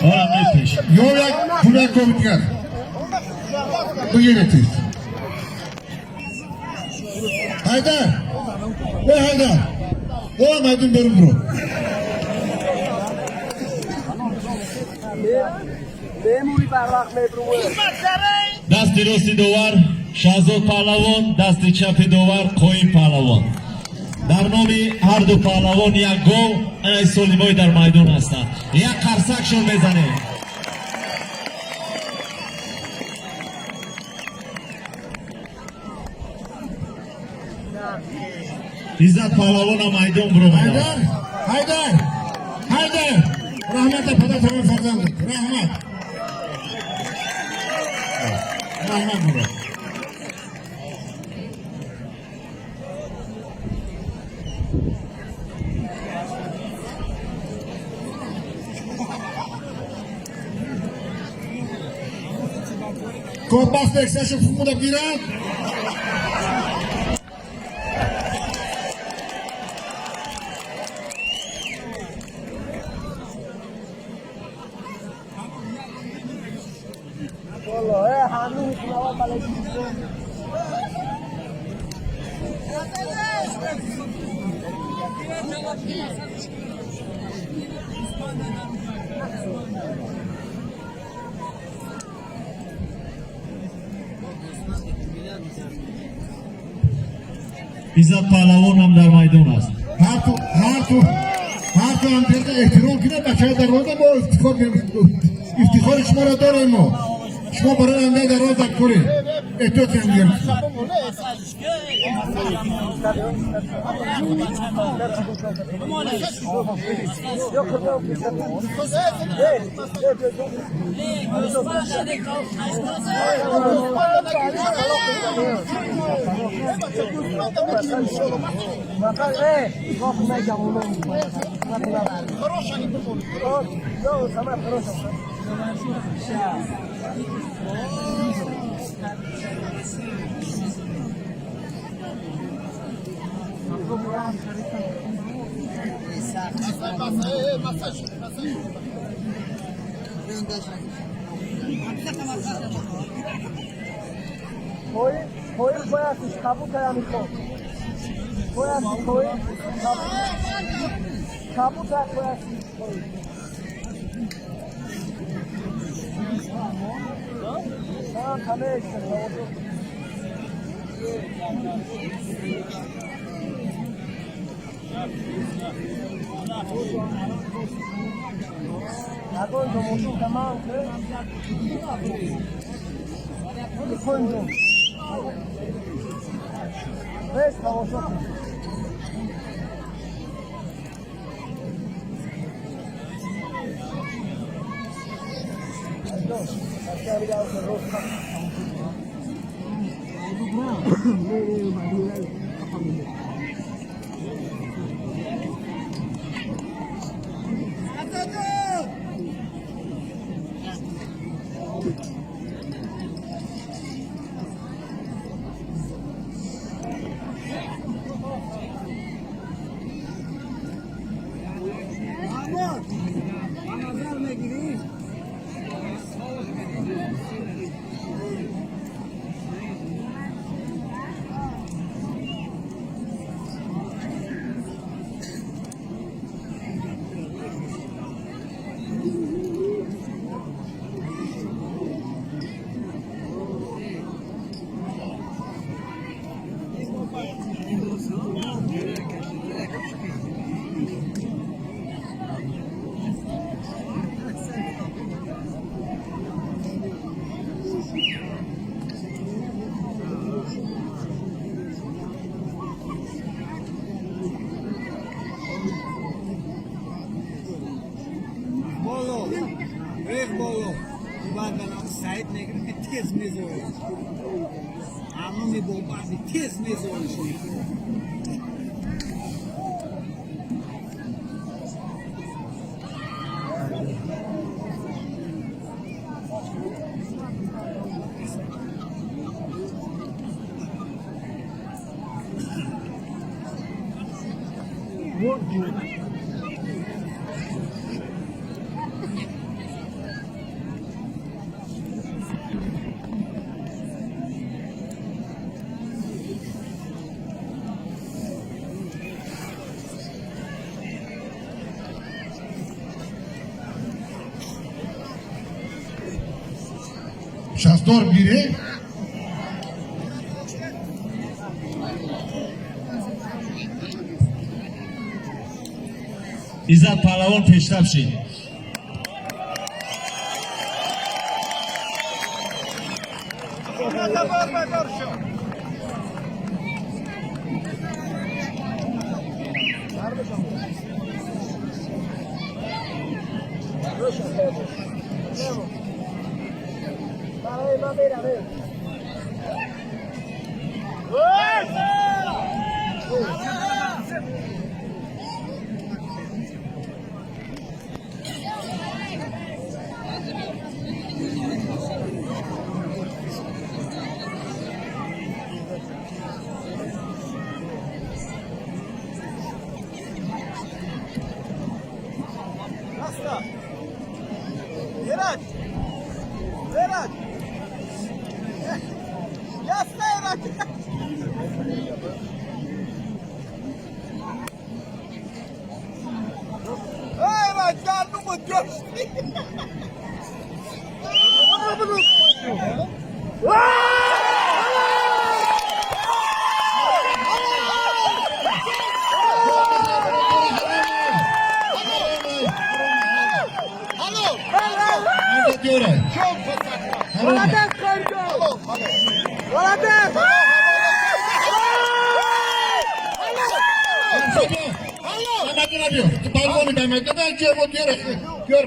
Ҳола мепеш. Ё як пуля гови дигар. Бигиред тез. Ҳайдар! Ой, Ҳайдар! О, майдон берун биро. Бемури барвақт мебруве. Дасти рости довар Шаҳзод Паҳлавон, дасти чапи довар Қоим Паҳлавон. Дар номи ҳарду паҳлавон як гов. Анаи солимои дар майдон ҳастанд, як қарсакшон мезанем. Иззат Паҳлавона майдон биромада. Ҳайдар! Ҳайдар! Ҳайдар! Раҳмат, падар, фарзандат. Раҳмат. Раҳмат, буро. Компас тексашо фумуда гирад. Wallah, ҳанӯз хунава бале. Иззат Паҳлавон ҳам дар майдон аст. Ҳар ту ҳам эҳтиром кунад, бачаҳо дар роза мо ифтихор, ифтихори шуморо дорем мо. Шумо барои ояндаи дар роза коред. Эҳтиёт ҳамдигар. Коил бояд кабут ами хоб. Бояд коил кабут бояд коил. Ман ҳаме. Ягон ҷо мошин тамам конҷо. Бес тамошо кун. Боло, рех боло. Баъд Саид мегирад, ки тез мезорад. Амнуми бобази тез мезоришон. Шаздор бигире. Иззат паҳлавон, пештаб шид. Молодец, Қоимҷон! Молодец! Паҳлавони ба майдон ҷо диёр диёр.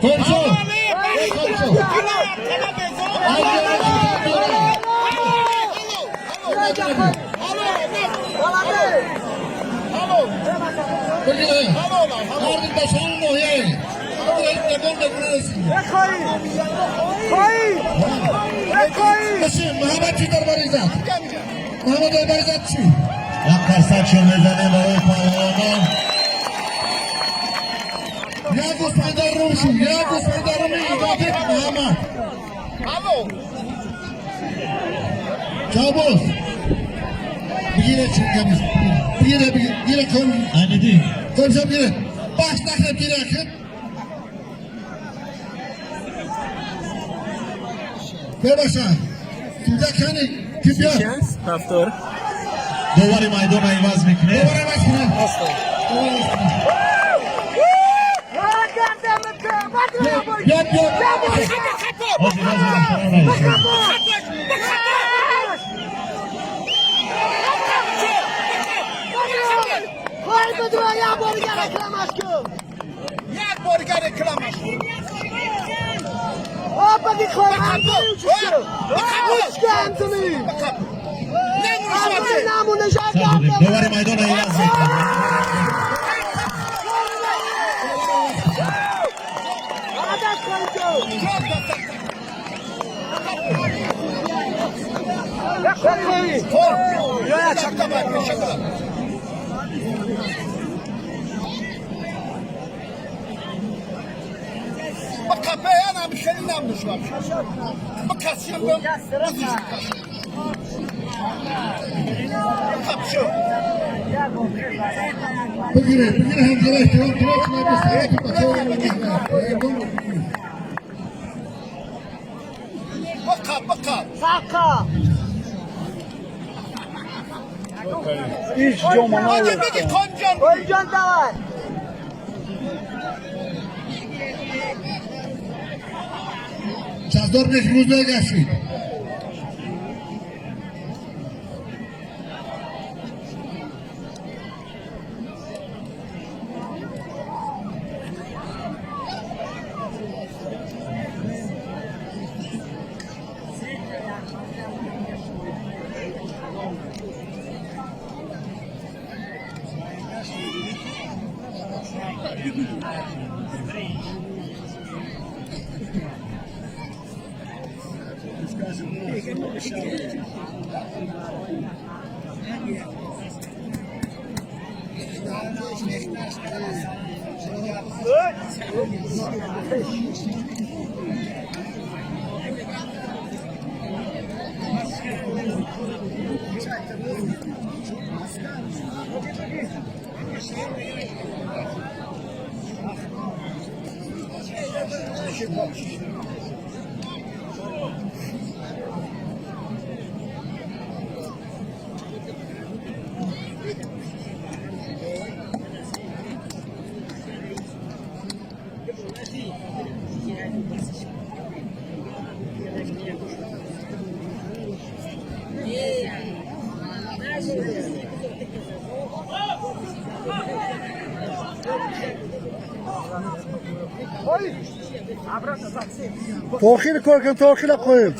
Komşu. Komşu. Молодец! Hadi Қоим! Қоим! محمد چی درباره زد؟ محمد درباره زد چی؟ Як қарсакшон мезанем барои паҳлавонон. Як гӯсфандар рум шуд, як гӯсфандар руми идафи Муҳаммад. Чабоз. Бигире чӣ гапист? Бигире, бигире кон. Айниддин. Комшо бигире. Бахш нахреб бигире ахир. Бебаша. Туда кани ки биё. Повтор. Довари майдонро иваз мекунем. Довар иваз кунем. Довар иваз кунем. Биё, биё. Ҳозир, ҳозир, муҳтарам раис. Қоим, бидро, як бор дигар рекламаш кун! Як бор дигар рекламаш. Опа, ки Қоим учка ҳамзими! Намунеша. Довари майдонро иваз мекунем. Молодец, Қоимҷон! Қоим! Я чакта бак, чакта. Ба капеян ам хеле нам душвар. Ба касиям бам. Капшо. Бигире, бигире ҳамзара эҳтиром кунед, шумо ба саёти бачаҳо. Бақа, бақа. Сақа! Ҳоҷи биги Қоимҷон. Қоимҷон, давай! Шаздор Беҳрӯз мегашид. To'xil ko'rkin, to'xila qo'yib.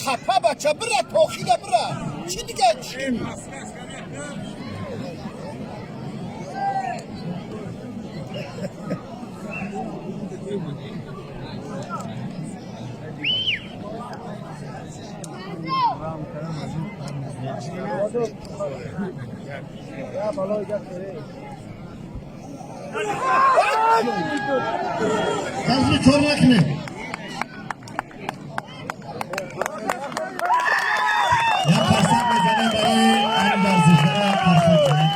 Қапа бача бира, тохида бира. Чӣ дига чӣ? Даст чор накунед. Як қарсак мезанем барои ин варзишгара, як қарсак мезанем.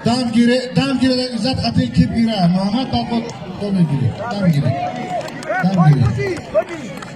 Дам гире, дам гире, иззат хати кип гира. Муҳаммад баъд бо мегире. Дам гире. Дам гире.